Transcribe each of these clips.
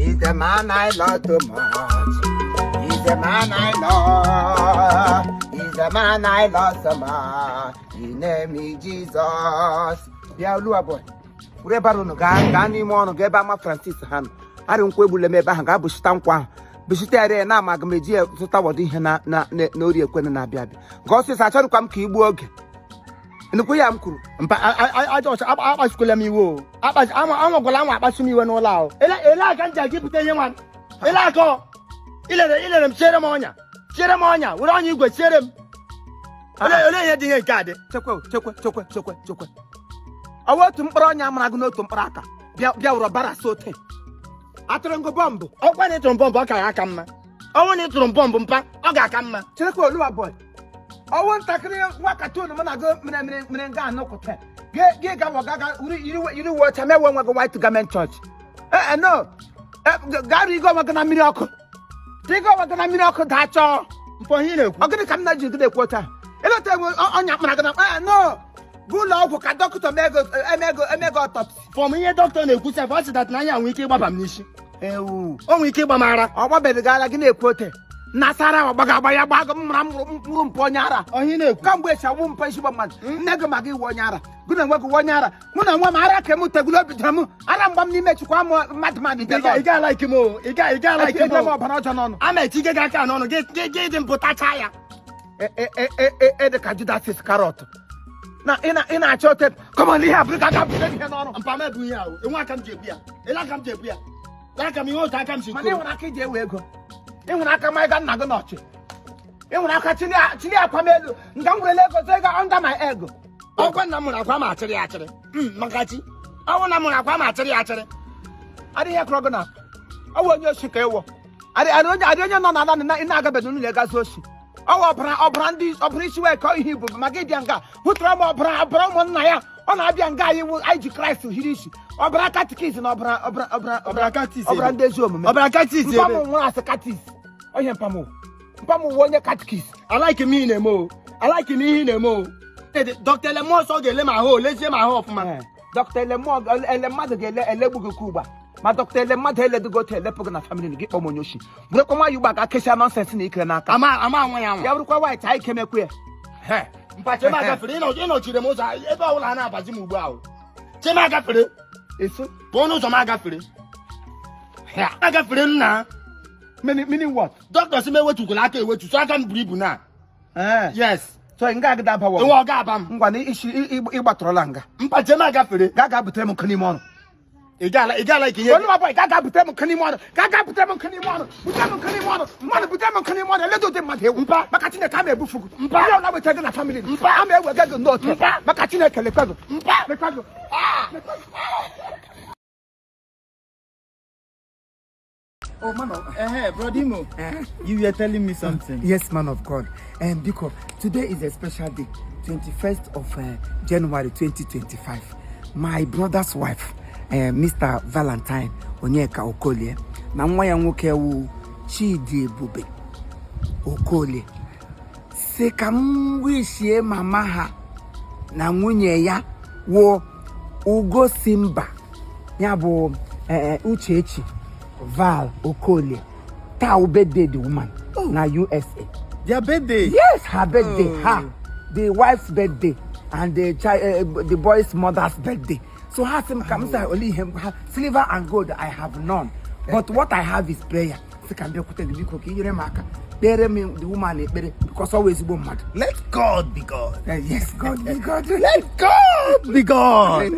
He's the man I love too much. He's the man I love. He's the man I love so much. His name is Jesus. Yeah, Oluwa boy. Whatever you ga n'ime ọnụ ga ebe ama Francis ha nọ. Arị nkwa egbule m ebe ahụ ga abụchita nkwa ahụ. Bụchita ere na ama m eji zụta wọdụ ihe na ori ekwene na-abịa abịa. Ga ọsịsa achọrọkwa m ka igbu oge. Nnukwu ya m kwuru. Mpa ajọcha akpasukwala m iwe o. Amagwala nwa akpasu m iwe n'ụlọ ahụ. Ele aka nja gị bute ihe nwa. Ele aka ilere m chere m ọnya. Chere m ọnya, were ọnya igwe chere m. Ole ihe dị ihe nke a dị. Chekwe. Ọwa otu mkpụrụ ọnya amara gị n'otu mkpụrụ aka. Bịa wụrụ bara sote. Atụrụ ngo bọmbụ. Ọkwa na ịtụrụ bọmbụ ọ ka aka mma. Ọnwụ na ịtụrụ bọmbụ mpa ọ ga-aka mma. Cherekwa Oluwa boy. Ọwụ ntakịrị nwakati unu m na-agụ mere nga anọkụta. Gị ga yiri wọcha mewe onwe gị white garment church. No. Garụ igo onwe gị na mmiri ọkụ. Igo onwe gị na mmiri ọkụ daa chọọ. Mpọ ihe na-ekwu. Ọ gịnị ka m na-eji gị na-ekwu taa? Eleta ọnya mara gị na no. Ụlọ ọgwụ ka dọkịta emego ọtọpsi. Fọm ihe dọkịta na-ekwu sef ọ sị dat na anya nwee ike ịgbaba m n'isi. Ewu. O nwee ike ịgba m ara. Ọ gbabeghị ala gị na-ekwu ote. Nasara ọgbaga agba ya gbago mmara mkpụrụ mpụ onye ara. Onye na-ekwu. Kamgbe esi awụ mpa isi gba mmadụ. Nne gị ma gị iwe onye ara. Gị na nwe gị onye ara. Mụ na nwe m ara ka m tegulu obi dara m. Ara mgba m n'ime chukwu mmadụ Ị ga-ala ike m o. Ị ga-ala ike m o. Ọbara ọjọọ n'ọnụ. A na-eti gị aka n'ọnụ gị dị mpụ tachaa ya. Ede ka Judas Iskarọt. Na ị na-achọ ote. Kọmọn ihe abụrụ ka aka bute ihe n'ọrụ. Mpa m ebu ihe ahụ. Enwe aka m ji ebu ya. Ele aka m ji ebu ya. Aka m ihe otu aka m si mana ị nwere aka iji ewe ego. Ị nwere aka ma ịga nna gị n'ọchị. Ị nwere aka chili akwa m elu. Nga m werele ego so ịga under my ego. Ọkwa nna m mụrụ akwa ma achịrị ya achịrị. Makachi. Ọwụ na m mụrụ akwa ma achịrị ya achịrị. Adịghị ekọrọ gị na. Ọ wụ onye oshi ka ewo. Adị onye nọ n'ala na ị na-agabeghị n'ụlọ ịgazi oshi. Ọ ọbara isi wee kọọ ihe Igbo maka ịbịa nga hụtara m ọbara ụmụnna ya ọ na-abịa nga anyị ji Kraịst hiri isi ọbara katikis na ọbara ndị ezi omume Ọbara katis ebe. mpamụ nwere asị katis onye mpamụ wụ onye katikis. Alaiki m ihe na-eme o. Alaiki m ihe na-eme o. Dr. Elemọ ọsọ ga-ele ma ahụ lezie ma ahụ ọfụma. Dr. ele mmadụ ga-elegbu gị ka ụgba ma Dr. ele mmadụ eledugo otu elepụ gị na famili gị kpọm onye oshi bụrụkwa nwaanyị ugba ga kesịa nọnsensị na ikere n'aka Ama nwa ya nwa. ya bụrụkwa white anyị kemekwu ya. Chema gafere ịnọchiri m ụzọ ebe ọbụla a na-abazi m ugbu ahụ. Chema gafere. Eso Pụọ n'ụzọ m agafere. Agafere nna. meaning what? Dọkịta sị m ewetukwala aka ewetu so aka m buru ibu na. Yes. So nga agada abawo. Enwe ọ ga-aba m. Ngwa na isi ịgbatụrụla nga. Mpa Chema gafere. Ga butere m nkụ n'ime ọrụ. Ị gaala ike ihe. Oluwa boy ga butere m nkụ n'ime ọrụ. Ga butere m nkụ n'ime ọrụ. Butere m nkụ n'ime ọrụ. Mmadụ butere m nkụ n'ime ọrụ. Eledo dị mmadụ ewu. Maka Chineke ama ebufu gị. Ihe ọ na-weta gị na family. Ama ewega gị n'otu. Maka Chineke lekwa gị. Lekwa gị. Oh, man of Brother Imo, you were telling me something. Yes, man of God. And because today is a special day, 21st of January 2025. My brother's wife, Mr. Valentine Onyeka Okolie, na nwa ya nwoke wu Chidi Ebube Okolie. Sị ka m wishie mama ha na nwunye ya wo Ugo Simba, ya bụ Uchechi Val Okolie. Tao birthday the woman na USA. Their birthday? Yes, her birthday. The wife's birthday and the boy's mother's birthday. So has him come say only him silver and gold I have none. But what I have is prayer. So can be the woman because always be mad. Let God be God. Yes, God be God. Let God be God.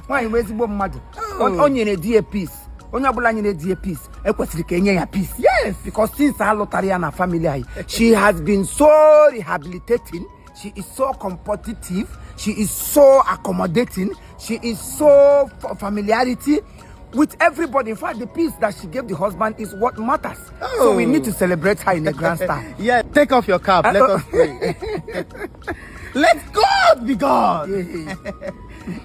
Why always be mad? Onye na die peace. Onye abula nyere die peace. Ekwesiri ka enye ya peace. Yes, because since her lottery and her family, she has been so rehabilitating. She is so competitive. She is so accommodating. She is so familiarity with everybody. In fact, the peace that she gave the husband is what matters. So we need to celebrate her in a grand style. Yeah, take off your cap. Let us pray. Let God be God.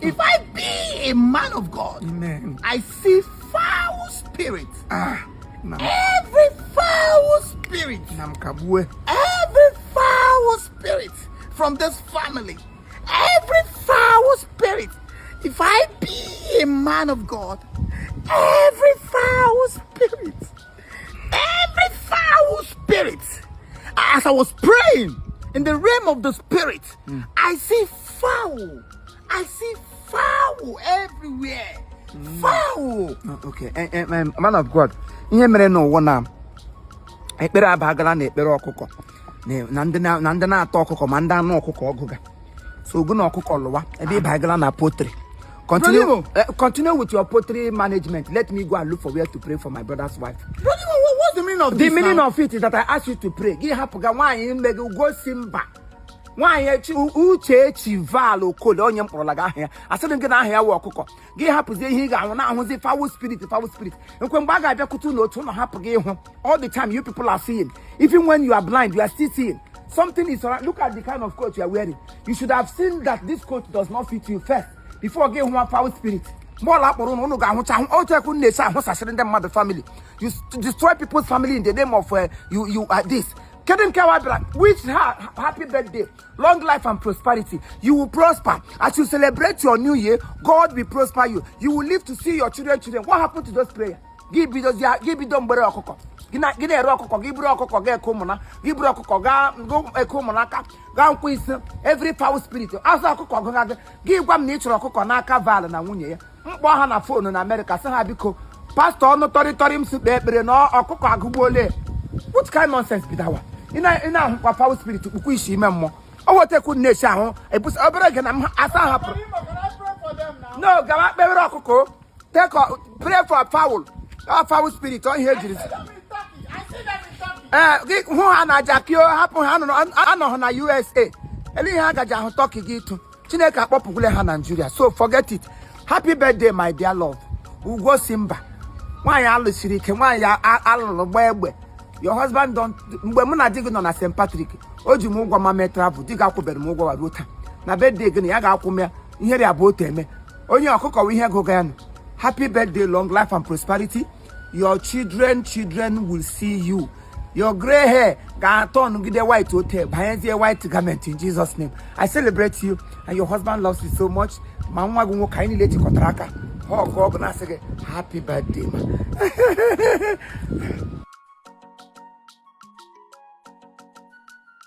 If I be a man of God, Amen. I see foul spirits. Nam Every foul spirit. Kabwe. Every foul spirit from this family. Every foul spirit. If I be a man of God, every as I was praying in the realm of the spirit, I see foul. I see foul everywhere. Foul. Okay, man of God, ihe mere n'ụwa na ekpere abagala na ekpere ọkụkọ na ndị na-atọ ọkụkọ ma ndị anụ ọkụkọ ọgụga. So ogu na ọkụkọ lụwa ebe ịbagala na poultry. Continue with your poultry management. Let me go and look for where to pray for my brother's wife. What's the meaning of this? The meaning of it is that I ask you to pray. Give hapuga nwaanyị mmego go simba. Nwaanyị uche chival okole onye mkpọrọ ga ahịa. Asịrị nke na ahịa wa ọkụkọ. Gị hapụzie ihe ị ga-ahụ na ahụzi foul spirit. Nkwe mgbe a ga-abịa kutu n'otu ụlọ hapụ gị ịhụ. All the time you people are seeing. Even when you are blind, you are still seeing. Something is around. Look at the kind of coat you are wearing. You should have seen that this coat does not fit you first before giving one foul spirit. More like family. You destroy people's family in the name of you are this. Which happy birthday, long life and prosperity. You will prosper as you celebrate your new year. God will prosper you. You will live to see your children. What happened to those prayers? Give me them okoko. Gina ero okoko, give okoko ga ekomona, give okoko ga go ekomona ka, ga nkwisi every foul spirit. Asa okoko ga give gwam na ichoro okoko n'aka val na nwunye ya. Mkpọ ha na phone na America say ha biko pastor onu tori m sukpe ekpere na okoko agụgbole. What kind of nonsense be that one? Ina nkwa foul spirit kpuku isi ime mmụọ. O woteku nnechi ahụ ebusi obere ge na asa hapụ. No, gawa kpebere okoko. Pray for foul. Foul spirit on here. Who na Jakio happen ano na USA. Eli ha gaja ho talk gitu. Chineke akpopugule ha Nigeria. So forget it. Happy birthday my dear love. Ugo Simba. Nwanyị alụsiri ike, nwanyị alụrụ gbegbe. Your husband don't mgbe mụ na di gị nọ na St. Patrick. O ji m ụgwọ ma travel. Di ga akwụbere m ụgwọ wa ruo taa. Na birthday gị ya ga-akwụ m ya. Ihe ri abụ otu eme. Onye ọkụkọ ihe goga ya. Happy birthday, long life and prosperity. Your children will see you. Your gray hair can turn with a white hotel, behind a white garment in Jesus' name. I celebrate you, and your husband loves you so much. Mama go kindly let you contract. Oh God, happy birthday, man.